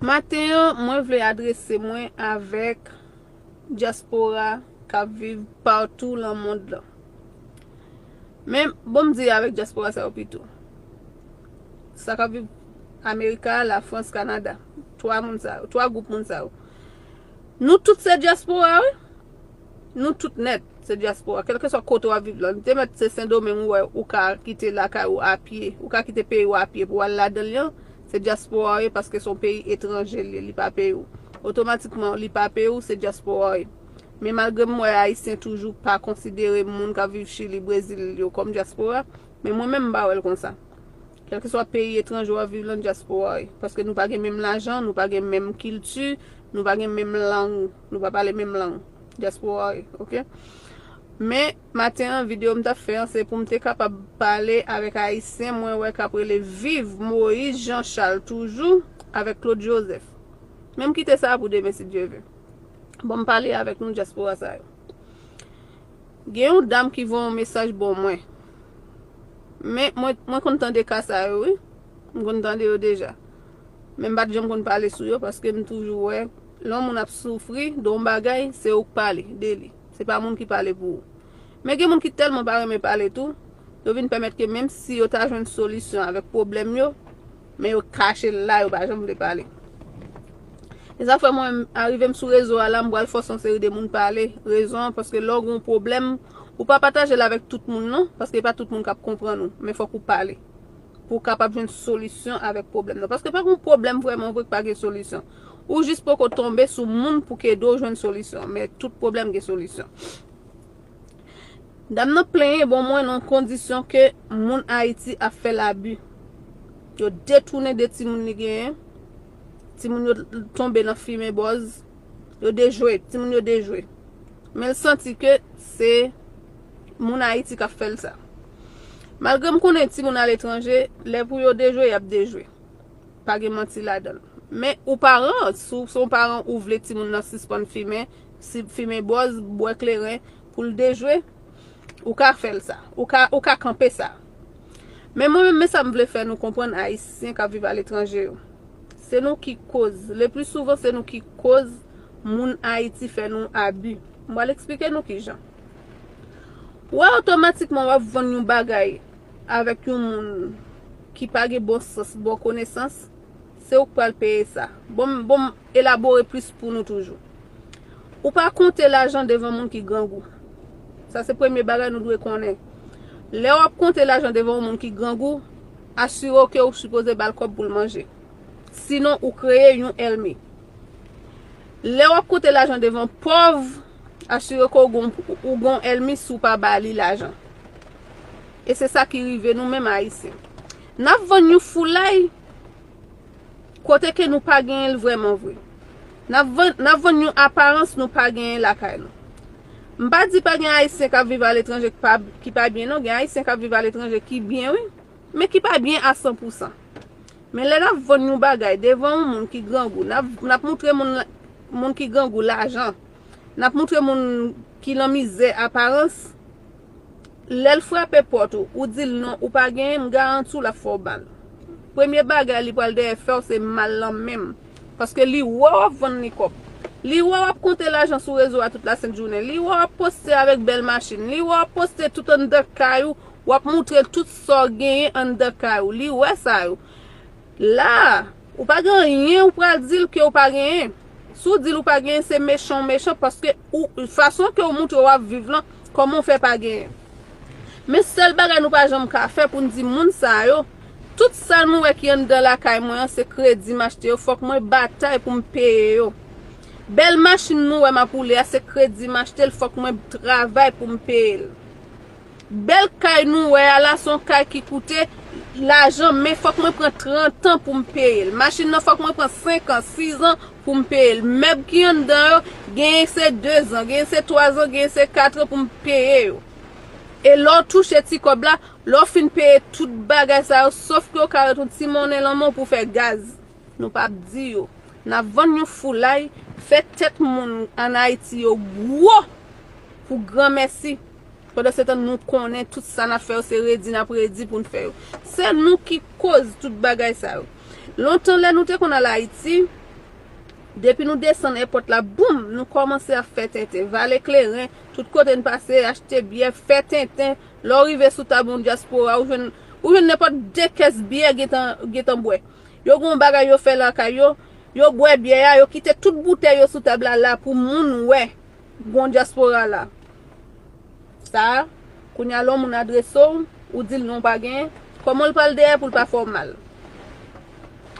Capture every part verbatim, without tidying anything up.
Maten an, mwen vle adrese mwen avèk dyaspora k ap viv patou nan mond lan. Men, bon, m di avèk dyaspora sa yo pito. Sa k ap viv Amerika, Lafrans, Kanada. Twa moun sa yo, twa gwoup moun sa yo. Nou tout se dyaspora, wi. Nou tout nèt se dyaspora. Kèlkeswa kote w ap viv lan. Li te mèt se Sendomeng ou wè, ou ka kite lakay ou apye. Ou ka kite peyi ou apye pou w al ladan l lan. Se dyaspora w ye paske se yon peyi etranje l ye. Li pa peyi w. Otomatikman, li pa peyi w, se dyaspora w ye. Men malgre m wè Ayisyen toujou pa konsidere moun k ap viv Chili, Brezil yo kòm dyaspora, men mwen menm m pa wè l konsa. Kèlkeswa peyi etranje w ap viv lan, dyaspora w ye. Paske nou pa gen menm lajan, nou pa gen menm kilti, nou pa gen menm lang, nou pa pale menm lang. Dyaspora w ye, oke? Men, maten an, videyo m t ap fè an, se pou m te kapab pale avèk Ayisyen, mwen wè k ap rele Viv Moïse Jean Charles toujou, avèk Claude Joseph. Men m kite sa pou demen, si Dye vle. Bon, m pale avèk nou, dyaspora sa yo. Gen yon dam ki voye yon mesaj ban mwen. Men, mwen, mwen konn tande ka sa yo, wi. M konn tande yo deja. Men m pa t janm konn pale sou yo, paske m toujou wè, lè yon moun ap soufri de yon bagay, se ou k pale de li. Se pa moun ki pale pou ou. Men gen moun ki tèlman pa renmen pale tou, yo vin pèmèt ke menm si yo ta jwenn solisyon avèk pwoblèm yo, men yo kache l la, yo pa janm vle pale. E sa fè mwen, arive m sou rezo a la, m pral fòse yon seri de moun pale. Rezon an, paske lè w gen yon pwoblèm, ou pa pataje l avèk tout moun non, paske e pa tout moun k ap konprann ou, men fòk ou pale. Pou w kapab jwenn solisyon avèk pwoblèm nan. Paske pa gen yon pwoblèm vrèman vre k pa gen solisyon. Ou jis poko tonbe sou moun pou k ede w jwenn solisyon, men tout pwoblèm gen solisyon. Dam nan plenyen ban mwen nan kondisyon ke moun Ayiti ap fè l abi. Yo detounen de timoun li genyen. Timoun yo tonbe nan fimen bòz. Yo dejwe. Timoun yo dejwe. Men l santi ke se moun Ayiti k ap fè l sa. Malgre m konnen timoun aletranje, lè pou yo dejwe, y ap dejwe. Pa gen manti ladan l. Men ou paran, si w se yon paran ou vle timoun nan sispann fimen, si fimen bòz, bwè kleren, pou l dejwe, ou ka fè l sa. Ou ka, ou ka kanpe sa. Men mwen menm, men sa m vle fè nou konprann Ayisyen k ap viv aletranje yo. Se nou ki koz. Le pli souvan, se nou ki koz moun Ayiti fè nou abi. M pral eksplike nou kijan. Ou wè, otomatikman, w ap vann yon bagay avèk yon moun ki pa gen bon sans, bon konesans, se ou k pral peye sa. Bon, m- bon, m elabore plis pou nou toujou. Ou pa konte lajan devan moun ki grangou. Sa se premye bagay nou dwe konnen. Lè w ap konte lajan devan yon moun ki grangou, asire w ke ou sipoze ba l kòb pou l manje. Sinon, ou kreye yon èlmi. Lè w ap konte lajan devan pòv, asire ke ou gon, ou gon èlmi si w pa ba li lajan. E se sa ki rive nou menm Ayisyen. N ap vann yon foulay kote ke nou pa genyen l vrèman vre. N ap vann, n ap vann yon aparans nou pa genyen lakay nou. M pa di pa gen Ayisyen k ap viv aletranje ki pa, ki pa byen non, gen Ayisyen k ap viv aletranje ki byen wi, men ki pa byen a san pou san. Men lè n ap vann yon bagay devan yon moun ki grangou, n ap, n ap moutre moun, moun ki grangou lajan, n ap moutre moun ki nan mizè aparans, lè l frape pòt ou, ou di l non, ou pa genyen, m garanti w l ap fè w mal. Premye bagay li pral dèyè fè w se mal lan menm. Paske li wè w ap vann li kòb. Li wè w ap konte lajan sou rezo a tout lasent jounen. Li wè w ap poste avèk bèl machin. Li wè w ap poste tout anndan kay ou. W ap moutre l tout sa w genyen anndan kay ou. Li wè sa yo. La, ou pa gen anyen ou pral di l ke w pa genyen. Si w di l ou pa genyen, se mechan w mechan, paske ou, fason ke w moutre w ap viv lan, kòman w fè pa genyen? Men sèl bagay nou pa janm ka fè pou n di moun sa yo, tout sa nou wè ki anndan lakay mwen an, se kredi m achte yo, fòk mwen batay pou m peye yo. Bèl machin nou wè m ap woule a, se kredi m achte l, fòk mwen travay pou m peye l. Bèl kay nou wè a la, se yon kay ki koute lajan, men fòk mwen pran trant an pou m peye l. Machin nan fòk mwen pran senk an, sis an pou m peye l. Mèb ki anndan yo, genyen se de zan, genyen se twa zan, genyen se kat an pou m peye yo. E lè w touche ti kòb la, lè w fin peye tout bagay sa yo, sof ke w ka ret yon ti monnen lan men w pou fè gaz. Nou p ap di yo. N ap vann yon foulay, fè tèt moun ann Ayiti yo gwo pou granmèsi. Pandansetan, nou konnen tout sa n ap fè yo, se redi n ap redi pou n fè yo. Se nou ki koz tout bagay sa yo. Lontan, lè nou te konn al Ayiti, Depi nou desann èpòt la, boum, nou kòmanse ap fè tenten. Vale kleren, tout kote n pase, achte byè, fè tenten. Lè w rive sou tab yon dyaspora, ou jwenn, ou jwenn nenpòt de kès byè gentan, gentan bwè. Yo gen yon bagay yo fè lakay yo, yo bwè byè a, yo kite tout boutèy yo sou tab la, la pou moun wè. Gon dyaspora la. Sa, kounye a lè yon moun adrese w, ou di l non pa genyen, kòman l pral dèyè pou l pa fè w mal?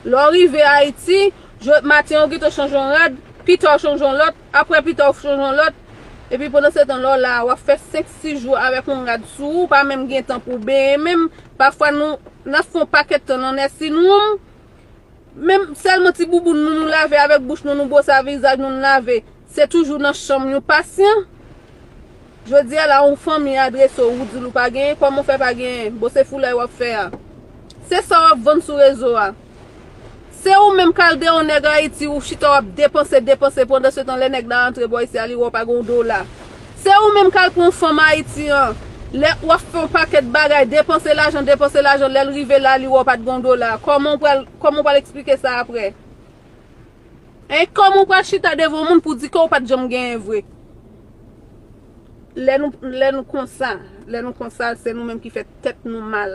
Lè w rive Ayiti, jodi maten w gentan chanje yon rad, pita w chanje yon lòt, apre pita w chanje yon lòt, epi pandan se tan lè w la a, w ap fè senk sis jou avèk yon rad sou ou, ou pa menm gen tan pou w benyen menm, pafwa nou, n ap fè yon pakèt tan nan nèsin woum, menm sèlman ti bouboun nou, nou lave avèk bouch nou, nou bwose vizaj nou, nou lave. Se toujou nan chanm yon pasyan. Jodi a la, yon fanmi adrese w, ou di l ou pa genyen, kòman w fè pa genyen? Bon, se foulay w ap fè a. Se sa w ap vann sou rezo a. Se ou menm k al de yon nèg Ayiti, ou chita w ap depanse, depanse, pandan se tan lè nèg la antre bò isi a, li wè w pa gen yon dola. Se ou menm k al pran fanm Ayiti an. Lè w ap fè yon pakèt bagay, depanse lajan, depanse lajan, lè l rive la, li wè w pa t gen yon dola. Kòman w pral, kòman w pral eksplike sa apre? E kòman w pral chita devan yon moun pou di ke w pa t janm genyen vre? Lè nou, lè nou konsa, lè nou konsa, se nou menm ki fè tèt nou mal.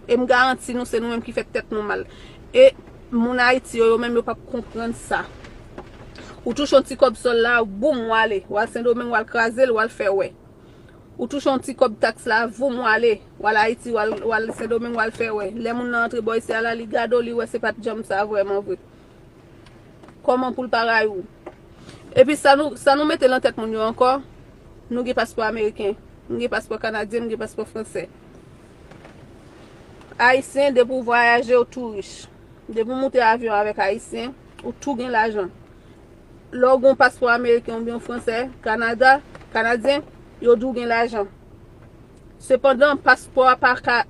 E m garanti nou, se nou menm ki fè tèt nou mal. E moun Ayiti yo, yo menm, yo p ap konprann sa. Ou touche yon ti kòb sòl la, boum, w ale. W al Sendomeng, w al kraze l, w al fè wè. Ou touche yon ti kòb taks la, voum, w ale. W al Ayiti, w al, w al Sendomeng, w al fè wè. Lè moun nan antre bò isi a la, li gade w, li wè se pa t janm sa vrèman vre. Kòman pou l pa rayi w? Epi sa nou, sa nou mete nan tèt moun yo ankò, nou gen paspò ameriken, nou gen paspò kanadyen, nou gen paspò fransè. Ayisyen, depi w vwayaje, ou tou rich. Depi w moute avyon avèk Ayisyen, ou tou gen lajan. Lè w gen yon paspò ameriken oubyen yon fransè, Kanada, kanadyen, yo di w gen lajan. Sepandan, paspò a pa ka,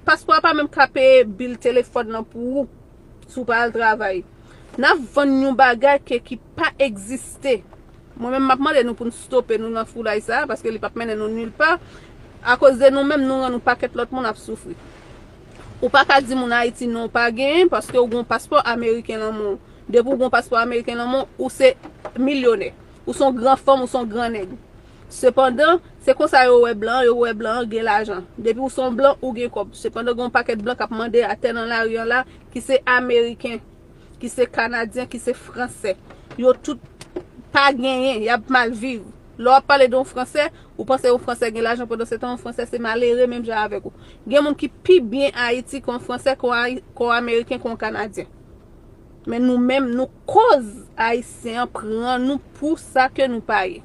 paspò a pa menm ka peye bil telefòn nan pou ou si w pa al travay. N ap vann yon bagay ke, ki pa egziste. Mwen menm, m ap mande nou pou n stope nou nan foulay sa a, paske li p ap mennen nou nil pa. Akoz de nou menm, nou rann yon pakèt lòt moun ap soufri. Ou pa ka di moun Ayiti non, w pa genyen, paske w gen yon paspò ameriken nan men w. Depi w gen yon paspò ameriken nan men w, ou se milyonè. Ou se yon gran fanm, ou se yon gran nèg. Sepandan, se konsa yo wè blan an, yo wè blan an gen lajan. Depi w se yon blan, ou gen kòb. Sepandan, gen yon pakèt blan k ap mande atè nan lari an la, ki se ameriken, ki se kanadyen, ki se fransè. Yo tout pa genyen, y ap mal viv. Lè w ap pale de yon fransè, ou panse yon fransè gen lajan, pandan se tan yon fransè se malere menm jan avèk ou. Gen moun ki pi byen Ayiti ke yon fransè, ke yon Ayi-, ke yon ameriken, ke yon kanadyen. Men nou menm, nou koz Ayisyen an pran nou pou sa ke nou pa ye.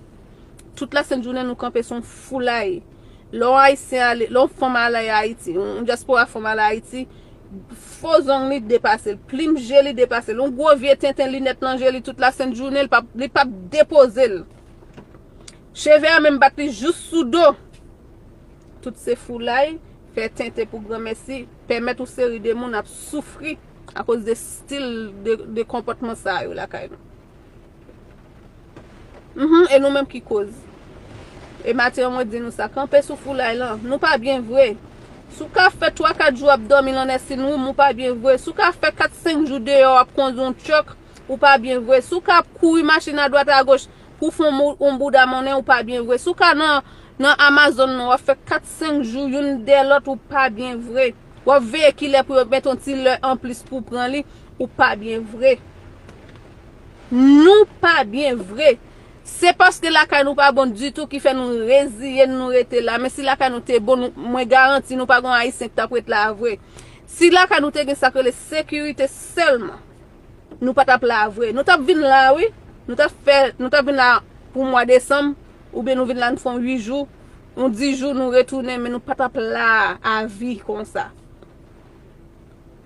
Tout lasent jounen nou kanpe sou yon foulay. Lè yon Ayisyen ale, lè yon fanm ale Ayiti, yon dyaspora fanm ale Ayiti, fo zong li depase l, plim je li depase l, yon gwo vye tenten linèt nan je li tout lasent jounen, li p ap, li p ap depoze l. Cheve a menm bat li jous sou do. Tout se foulay, fè tenten pou granmèsi, pèmèt yon seri de moun ap soufri akoz de stil de, de konpòtman sa yo lakay nou. Mhm, e nou menm ki koz. E maten an mwen di nou sa, kanpe sou foulay lan, nou pa byen vre. Si w ka fè twa kat jou ap dòmi nan nèsin woum, ou pa byen vre. Si w ka fè kat senk jou deyò ap kondui yon tchòk, ou pa byen vre. Si w ka ap kouri machin adwat agoch pou w fè yon mou-, yon bouda monnen, ou pa byen vre. Si w ka nan, nan Amazon nan, w ap fè kat senk jou youn dèyè lòt, ou pa byen vre. W ap veye kilè pou yo mete yon ti lè anplis pou w pran li, ou pa byen vre. Nou pa byen vre. Se paske lakay nou pa bon ditou ki fè nou reziye n, nou rete la. Men si lakay nou te bon, nou, mwen garanti nou pa gen Ayisyen ki t ap ret la a vre. Si lakay nou te gen sa k rele sekirite sèlman, nou pa t ap la a vre. Nou t ap vin la a, wi. Nou t ap fè, nou t ap vin la pou mwa desanm, oubyen nou vin la, nou fè yon uit jou, yon dis jou, nou retounen, men nou pa t ap la a vi konsa.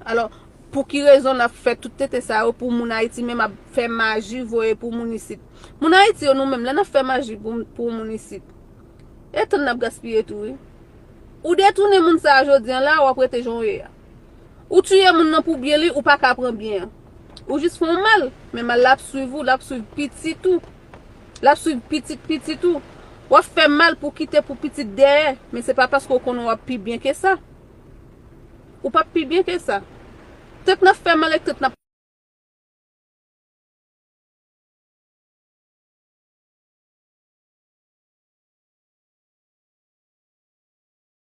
Alò, pou ki rezon n ap fè tout tenten sa yo pou moun Ayiti menm ap fè maji voye pou moun isit? Moun Ayiti yo, nou menm, lè n ap fè maji pou, pou moun isit, e tan n ap gaspiye tou, wi. Ou detounen moun sa a jodi an la, w ap rete jan w ye a. Ou tiye moun nan pou byen li, ou pa ka pran byen an. Ou jis fè yon mal, men mal la ap swiv ou, l ap swiv pitit ou. L ap swiv pitit pitit ou. W ap fè mal pou kite pou pitit dèyè, men se pa paske w konnen w ap pi byen ke sa. Ou p ap pi byen ke sa. Tank n ap fè mal e tank n ap